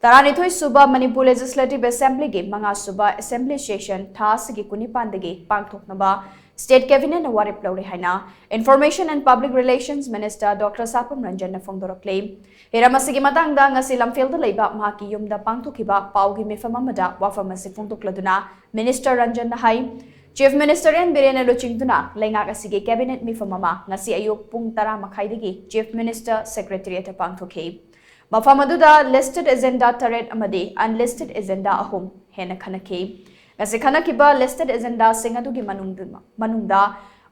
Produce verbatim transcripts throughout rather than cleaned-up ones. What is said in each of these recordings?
ꯇꯔꯥꯅꯤꯊꯣꯏ ꯁꯨꯕ ꯃꯅꯤꯄꯨꯔ Legislative Assemblyꯒꯤ ꯃꯉꯥ ꯁꯨꯕ Assembly Session ꯊꯥ ꯑꯁꯤꯒꯤ ꯀꯨꯟꯅꯤꯄꯥꯟꯗꯒꯤ ꯄꯥꯡꯊꯣꯛꯅꯕ State Cabinetꯅ ꯋꯥꯔꯦꯞ ꯂꯧꯔꯦ ꯍꯥꯏꯅ Information and Public Relations Minister Doctor ꯁꯥꯄꯝ ꯔꯟꯖꯟꯅ ꯐꯣꯡꯗꯣꯔꯛꯂꯤ꯫ ꯍꯤꯔꯝ ꯑꯁꯤꯒꯤ ꯃꯇꯥꯡꯗ ꯉꯁꯤ ꯂꯝꯐꯦꯜꯗ ꯂꯩꯕ ꯃꯍꯥꯛꯀꯤ ꯌꯨꯝꯗ ꯄꯥꯡꯊꯣꯛꯈꯤꯕ ꯄꯥꯎꯒꯤ ꯃꯤꯐꯝ ꯑꯃꯗ ꯋꯥꯐꯝ ꯑꯁꯤ ꯐꯣꯡꯗꯣꯛꯂꯗꯨꯅ Minister ꯔꯟꯖꯟꯅ ꯍꯥꯏ, Chief Minister ꯑꯦꯟ ꯕꯤꯔꯦꯟꯅ ꯂꯨꯆꯤꯡꯗꯨꯅ ꯂꯩꯉꯥꯛ ꯑꯁꯤꯒꯤ Cabinet ꯃꯤꯐꯝ ꯑꯃ ꯉꯁꯤ ꯑꯌꯨꯛ ꯄꯨꯡ ꯇꯔꯥ ꯃꯈꯥꯏꯗꯒꯤ Chief Minister Secretariatꯇ ꯄꯥꯡꯊꯣꯛꯈꯤ꯫ ꯃꯐꯝ ꯑꯗꯨꯗ listed agenda ꯇꯔꯦꯠ ꯑꯃꯗꯤ unlisted agenda ꯑꯍꯨꯝ ꯍꯦꯟꯅ ꯈꯟꯅꯈꯤ꯫ ꯉꯁꯤ ꯈꯟꯅꯈꯤꯕ listed agendaꯁꯤꯡ ꯑꯗꯨꯒꯤ ꯃꯅꯨꯡꯗ, ꯃꯅꯨꯡꯗ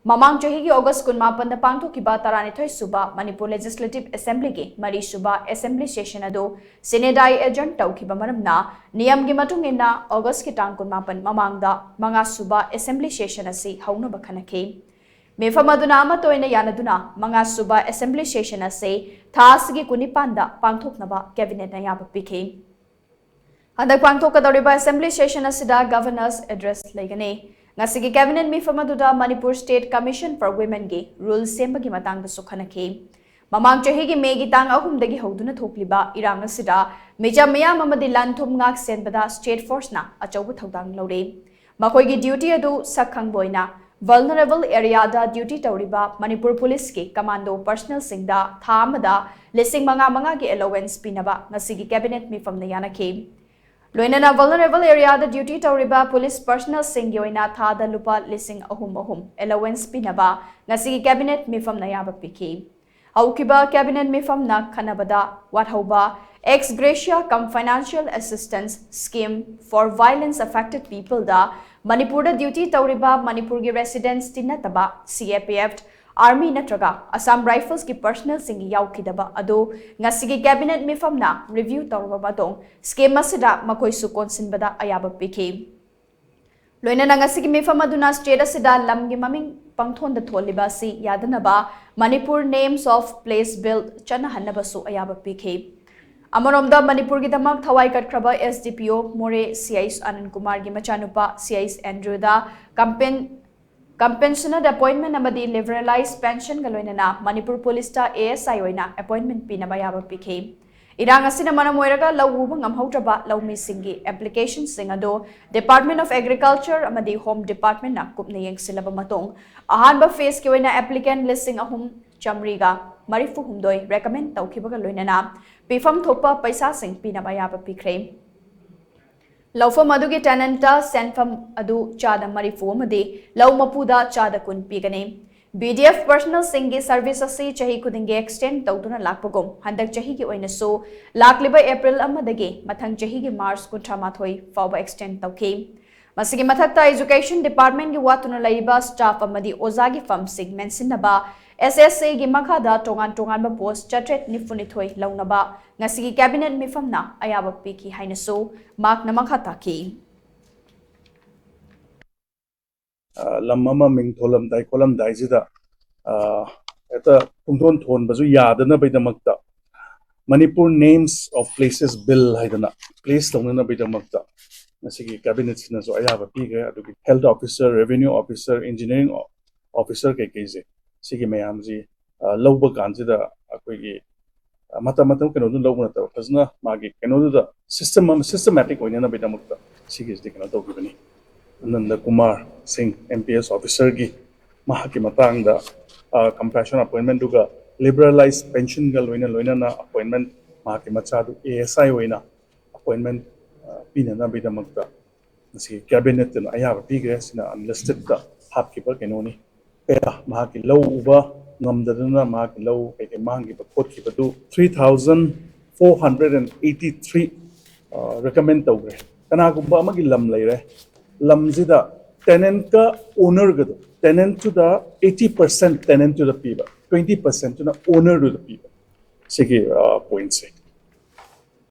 ꯃꯃꯥꯡ ꯆꯍꯤꯒꯤ August ꯀꯨꯟꯃꯥꯄꯟꯗ ꯄꯥꯡꯊꯣꯛꯈꯤꯕ ꯇꯔꯥꯅꯤꯊꯣꯏ ꯁꯨꯕ ꯃꯅꯤꯄꯨꯔ Legislative Assemblyꯒꯤ ꯃꯔꯤ ꯁꯨꯕ Assembly Session ꯑꯗꯨ sine die adjunct ꯇꯧꯈꯤꯕ ꯃꯔꯝꯅ, ꯅꯤꯌꯝꯒꯤ ꯃꯇꯨꯡ ꯏꯟꯅ Augustꯀꯤ ꯇꯥꯡ ꯀꯨꯟꯃꯥꯄꯟ ꯃꯃꯥꯡꯗ ꯃꯉꯥ ꯁꯨꯕ Assembly Session ꯑꯁꯤ ꯍꯧꯅꯕ ꯈꯟꯅꯈꯤ꯫ ꯃꯤꯐꯝ ꯑꯗꯨꯅ ꯑꯃꯠꯇ ꯑꯣꯏꯅ ꯌꯥꯅꯗꯨꯅ ꯃꯉꯥ ꯁꯨꯕ Assembly Session ꯑꯁꯤ ꯊꯥ ꯑꯁꯤꯒꯤ ꯀꯨꯟꯅꯤꯄꯥꯟꯗ ꯄꯥꯡꯊꯣꯛꯅꯕ Cabinetꯅ ꯑꯌꯥꯕ ꯄꯤꯈꯤ꯫ ꯍꯟꯗꯛ ꯄꯥꯡꯊꯣꯛꯀꯗꯧꯔꯤꯕ Assembly Session ꯑꯁꯤꯗ Governor's Address ꯂꯩꯒꯅꯤ꯫ ꯉꯁꯤꯒꯤ Cabinet ꯃꯤꯐꯝ ꯑꯗꯨꯗ Manipur State Commission for Womenꯒꯤ rule ꯁꯦꯝꯕꯒꯤ ꯃꯇꯥꯡꯗꯁꯨ ꯈꯟꯅꯈꯤ꯫ ꯃꯃꯥꯡ ꯆꯍꯤꯒꯤ Mayꯒꯤ ꯇꯥꯡ ꯑꯍꯨꯝꯗꯒꯤ ꯍꯧꯗꯨꯅ ꯊꯣꯛꯂꯤꯕ ꯏꯔꯥꯡ ꯑꯁꯤꯗ ꯃꯤꯆꯝ ꯃꯤꯌꯥꯝ ꯑꯃꯗꯤ ꯂꯟ ꯊꯨꯝ ꯉꯥꯛ ꯁꯦꯟꯕꯗ State Forceꯅ ꯑꯆꯧꯕ ꯊꯧꯗꯥꯡ ꯂꯧꯔꯤ꯫ ꯃꯈꯣꯏꯒꯤ duty ꯑꯗꯨ ꯁꯛ ꯈꯪꯕ ꯑꯣꯏꯅ vulnerable areaꯗ duty ꯇꯧꯔꯤꯕ ꯃꯅꯤꯄꯨꯔ Policeꯀꯤ commando personnelꯁꯤꯡꯗ ꯊꯥ ꯑꯃꯗ ꯂꯤꯁꯤꯡ ꯃꯉꯥ ꯃꯉꯥꯒꯤ allowance ꯄꯤꯅꯕ ꯉꯁꯤꯒꯤ Cabinet ꯃꯤꯐꯝꯅ ꯌꯥꯅꯈꯤ꯫ ꯂꯣꯏꯅꯅ vulnerable areaꯗ duty ꯇꯧꯔꯤꯕ police personnelꯁꯤꯡꯒꯤ ꯑꯣꯏꯅ ꯊꯥꯗ ꯂꯨꯄꯥ ꯂꯤꯁꯤꯡ ꯑꯍꯨꯝ ꯑꯍꯨꯝ allowance ꯄꯤꯅꯕ ꯉꯁꯤꯒꯤ Cabinet ꯃꯤꯐꯝꯅ ꯑꯌꯥꯕ ꯄꯤꯈꯤ꯫ ꯍꯧꯈꯤꯕ Cabinet ꯃꯤꯐꯝꯅ ꯈꯟꯅꯕꯗ ꯋꯥꯠꯍꯧꯕ Ex Gratia cum Financial Assistance Scheme for Violence Affected Peopleꯗ ꯃꯅꯤꯄꯨꯔꯗ duty ꯇꯧꯔꯤꯕ ꯃꯅꯤꯄꯨꯔꯒꯤ residents ꯇꯤ ꯅꯠꯇꯕ C A P F, Army ꯅꯠꯇ꯭ꯔꯒ Assam Riflesꯀꯤ personnelꯁꯤꯡꯒꯤ ꯌꯥꯎꯈꯤꯗꯕ ꯑꯗꯨ ꯉꯁꯤꯒꯤ Cabinet ꯃꯤꯐꯝꯅ review ꯇꯧꯔꯕ ꯃꯇꯨꯡ scheme ꯑꯁꯤꯗ ꯃꯈꯣꯏꯁꯨ ꯀꯣꯟꯁꯤꯟꯕꯗ ꯑꯌꯥꯕ ꯄꯤꯈꯤ꯫ ꯂꯣꯏꯅꯅ ꯉꯁꯤꯒꯤ ꯃꯤꯐꯝ ꯑꯗꯨꯅ state ꯑꯁꯤꯗ ꯂꯝꯒꯤ ꯃꯃꯤꯡ ꯄꯪꯊꯣꯟꯗ ꯊꯣꯜꯂꯤꯕ ꯑꯁꯤ ꯌꯥꯗꯅꯕ Manipur Names of Place Bill ꯆꯠꯅꯍꯟꯅꯕꯁꯨ ꯑꯌꯥꯕ ꯄꯤꯈꯤ꯫ ꯑꯃꯔꯣꯝꯗ ꯃꯅꯤꯄꯨꯔꯒꯤꯗꯃꯛ ꯊꯋꯥꯏ ꯀꯠꯈ꯭ꯔꯕ S D P O ꯃꯣꯔꯦ C I S ꯑꯅꯟ ꯀꯨꯃꯥꯔꯒꯤ ꯃꯆꯥꯅꯨꯄꯥ C I S Andrewꯗ compen-, Compensioned appointment ꯑꯃꯗꯤ liberalized pensionꯒ ꯂꯣꯏꯅꯅ ꯃꯅꯤꯄꯨꯔ Policeꯇ A S I ꯑꯣꯏꯅ appointment ꯄꯤꯅꯕ ꯑꯌꯥꯕ ꯄꯤꯈꯤ꯫ ꯏꯔꯥꯡ ꯑꯁꯤꯅ ꯃꯔꯝ ꯑꯣꯏꯔꯒ ꯂꯧ ꯎꯕ ꯉꯝꯍꯧꯗ꯭ꯔꯕ ꯂꯧꯃꯤꯁꯤꯡꯒꯤ ꯑꯦꯄ꯭ꯂꯤꯀꯦꯁꯟꯁꯤꯡ ꯑꯗꯨ Department of Agriculture ꯑꯃꯗꯤ Home Department ꯅ ꯀꯨꯞꯅ ꯌꯦꯡꯁꯤꯜꯂꯕ ꯃꯇꯨꯡ, ꯑꯍꯥꯟꯕ ꯐꯦꯖ ꯀꯤ ꯑꯣꯏꯅ ꯑꯦꯄ꯭ꯂꯤꯀꯦꯟ ꯂꯤꯁꯤꯡ ꯑꯍꯨꯝ ꯆꯥꯃꯔꯤꯒ ꯃꯔꯤꯐꯨ ꯍꯨꯝꯗꯣꯏ ꯔꯤꯀꯃꯦꯟ ꯇꯧꯈꯤꯕꯒ ꯂꯣꯏꯅꯅ ꯄꯤꯐꯝ ꯊꯣꯛꯄ ꯄꯩꯁꯥꯁꯤꯡ ꯄꯤꯅꯕ ꯑꯌꯥꯕ ꯄꯤꯈ꯭ꯔꯦ꯫ ꯂꯧꯐꯝ ꯑꯗꯨꯒꯤ ꯇꯦꯅꯦꯟꯠꯇ ꯁꯦꯟꯐꯝ ꯑꯗꯨ ꯆꯥꯗ ꯃꯔꯤꯐꯨ ꯑꯃꯗꯤ ꯂꯧ ꯃꯄꯨꯗ ꯆꯥꯗ ꯀꯨꯟ ꯄꯤꯒꯅꯤ꯫ BDF ꯄꯔꯁꯅꯦꯜꯁꯤꯡꯒꯤ ꯁꯔꯚꯤꯁ ꯑꯁꯤ ꯆꯍꯤ ꯈꯨꯗꯤꯡꯒꯤ ꯑꯦꯛꯁꯇꯦꯟ ꯇꯧꯗꯨꯅ ꯂꯥꯛꯄꯒꯨꯝ, ꯍꯟꯗꯛ ꯆꯍꯤꯒꯤ ꯑꯣꯏꯅꯁꯨ ꯂꯥꯛꯂꯤꯕ ꯑꯦꯄ꯭ꯔꯤꯜ ꯑꯃꯗꯒꯤ ꯃꯊꯪ ꯆꯍꯤꯒꯤ ꯃꯥꯔꯆ ꯀꯨꯟꯊ꯭ꯔꯥ ꯃꯥꯊꯣꯏ ꯐꯥꯎꯕ ꯑꯦꯛꯁꯇꯦꯟ ꯇꯧꯈꯤ꯫ ꯃꯁꯤꯒꯤ ꯃꯊꯛꯇ, ꯑꯦꯖꯨꯀꯦꯁꯟ ꯗꯤꯄꯥꯔꯠꯃꯦꯟꯒꯤ ꯋꯥꯠꯇꯨꯅ ꯂꯩꯔꯤꯕ ꯁ꯭ꯇꯥꯐ ꯑꯃꯗꯤ ꯑꯣꯖꯥꯒꯤ ꯐꯝꯁꯤꯡ ꯃꯦꯟꯁꯤꯟꯅꯕ SSA ꯒꯤ ꯃꯈꯥꯗ ꯇꯣꯉꯥꯟ ꯇꯣꯉꯥꯟꯕ ꯄꯣꯁ ꯆꯥꯇ꯭ꯔꯦꯠ ꯅꯤꯐꯨꯅꯤꯊꯣꯏ ꯂꯧꯅꯕ ꯉꯁꯤꯒꯤ ꯀꯦꯕꯤꯅꯦꯠ ꯃꯤꯐꯝꯅ ꯑꯌꯥꯕ ꯄꯤꯈꯤ ꯍꯥꯏꯅꯁꯨ ꯃꯍꯥꯛꯅ ꯃꯈꯥ ꯇꯥꯈꯤ꯫ ꯑ, ꯂꯝ ꯑꯃ ꯃꯤꯡ ꯊꯣꯜꯂꯝꯗꯥꯏ ꯈꯣꯠꯂꯝꯗꯥꯏꯁꯤꯗ, ꯑ, ꯍꯦꯛꯇ ꯄꯨꯡꯊꯣꯟ ꯊꯣꯟꯕꯁꯨ ꯌꯥꯗꯅꯕꯒꯤꯗꯃꯛꯇ, Manipur Names of Places Bill ꯍꯥꯏꯗꯅ ꯄ꯭ꯂꯦꯁ ꯇꯧꯅꯅꯕꯒꯤꯗꯃꯛꯇ ꯉꯁꯤꯒꯤ ꯀꯦꯕꯤꯅꯦꯠꯁꯤꯅꯁꯨ ꯑꯌꯥꯕ ꯄꯤꯈ꯭ꯔꯦ꯫ ꯑꯗꯨꯒꯤ health officer, revenue officer, engineering officer ꯀꯩꯀꯩꯁꯦ, ꯁꯤꯒꯤ ꯃꯌꯥꯝꯁꯤ, ꯑ, ꯂꯧꯕ ꯀꯥꯟꯁꯤꯗ ꯑꯩꯈꯣꯏꯒꯤ, ꯑ, ꯃꯇꯝ ꯃꯇꯝ ꯀꯩꯅꯣꯗꯨ ꯂꯧꯕ ꯅꯠꯇꯕ, ꯐꯖꯅ ꯃꯥꯒꯤ ꯀꯩꯅꯣꯗꯨꯗ ꯁꯤꯁꯇꯦꯝ ꯑꯃ, ꯁꯤꯁꯇꯦꯃꯦꯇꯤꯛ ꯑꯣꯏꯅꯅꯕꯒꯤꯗꯃꯛꯇ ꯁꯤꯒꯤꯁꯤꯗꯤ ꯀꯩꯅꯣ ꯇꯧꯈꯤꯕꯅꯤ꯫ ꯑꯅꯟꯗ ꯀꯨꯃꯥꯔ ꯁꯤꯡ, MPS ꯑꯣꯐꯤꯁꯔꯒꯤ, ꯃꯍꯥꯛꯀꯤ ꯃꯇꯥꯡꯗ, ꯑ, ꯀꯝꯄꯦꯁꯟ ꯑꯦꯄꯣꯏꯟꯃꯦꯟꯗꯨꯒ ꯂꯤꯕꯔꯦꯂꯥꯏꯖ ꯄꯦꯟꯁꯟꯒ ꯂꯣꯏꯅ ꯂꯣꯏꯅꯅ ꯑꯦꯄꯣꯏꯟꯃꯦꯟ ꯃꯍꯥꯛꯀꯤ ꯃꯆꯥꯗꯨ ASI ꯑꯣꯏꯅ ꯑꯦꯄꯣꯏꯟꯃꯦꯟ, ꯑ, ꯄꯤꯅꯅꯕꯒꯤꯗꯃꯛꯇ ꯉꯁꯤ ꯀꯦꯕꯤꯅꯦꯠꯇꯨꯅ ꯑꯌꯥꯕ ꯄꯤꯈ꯭ꯔꯦ꯫ ꯁꯤꯅ ꯑꯟꯂꯤꯁꯇꯦꯠꯇ ꯍꯥꯞꯈꯤꯕ ꯀꯩꯅꯣꯅꯤ꯫ ꯀꯌꯥ ꯃꯍꯥꯛꯀꯤ ꯂꯧ ꯎꯕ ꯉꯝꯗꯗꯅ ꯃꯍꯥꯛꯀꯤ ꯂꯧ ꯀꯩꯀꯩ ꯃꯥꯡꯈꯤꯕ ꯈꯣꯠꯈꯤꯕꯗꯨ three thousand four hundred and eighty three recommend ꯇꯧꯈ꯭ꯔꯦ꯫ ꯀꯅꯥꯒꯨꯝꯕ ꯑꯃꯒꯤ ꯂꯝ ꯂꯩꯔꯦ, ꯂꯝꯁꯤꯗ ꯇꯦꯅꯦꯟꯠꯀ ꯑꯣꯅꯔꯒꯗꯣ, ꯇꯦꯅꯦꯟꯠꯇꯨꯗ eighty percent ꯇꯦꯅꯦꯟꯠꯇꯨꯗ ꯄꯤꯕ, twenty percentꯇꯨꯅ ꯑꯣꯅꯔꯗꯨꯗ ꯄꯤꯕ꯫ ꯁꯤꯒꯤ ꯄꯣꯏꯟꯠꯁꯦ꯫